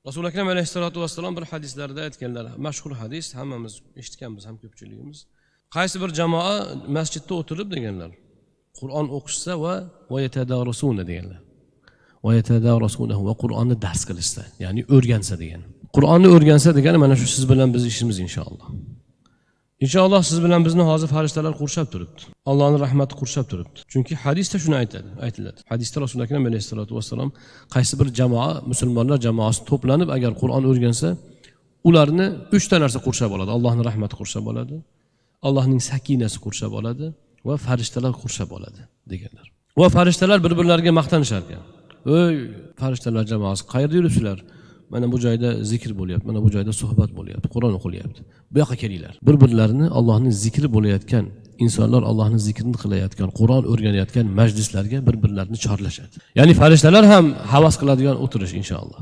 Rasuli akram alayhissalotu vassalom bir hadislarida aytganlar, mashhur hadis, hammamiz eshitganmiz ham ko'pchiligimiz. Qaysi bir jamoa masjidda o'tirib deganlar, Qur'on o'qishsa va yatadarusuna deganlar. Va yatadarasunahu, va Qur'onni dars qilishsa, ya'ni o'rgansa degan. Qur'onni o'rgansa degani mana shu siz bilan biz ishimiz inshaalloh. Inshaalloh siz bilan bizni hozir farishtalar qurshab turibdi. Allohning rahmati qurshab turibdi. Chunki hadisda shuni aytadi, aytiladi. Hadisda Rasuli akram alayhissalatu vassalom qaysi bir jamoa, musulmonlar jamoasi to'planib agar Qur'on o'rgansa, ularni 3 ta narsa qurshab oladi. Allohning rahmati qurshab oladi, Allohning sakinasi qurshab oladi va farishtalar qurshab oladi deganlar. Va farishtalar bir-birlariga maqtanishar ekan. Ey farishtalar jamoasi, qayerda yuribsizlar? Mana bu joyda zikr bo'lyapti, mana bu joyda suhbat bo'lyapti, Qur'on o'qilyapti. Bu yoqqa kelinglar. Bir-birlarini Allohning zikri bo'layotgan, insonlar Allohning zikrini qilayotgan, Qur'on o'rganayotgan majlislarga bir-birlarini chorlashadi. Ya'ni farishtalar ham havas qiladigan o'tirish inshaalloh.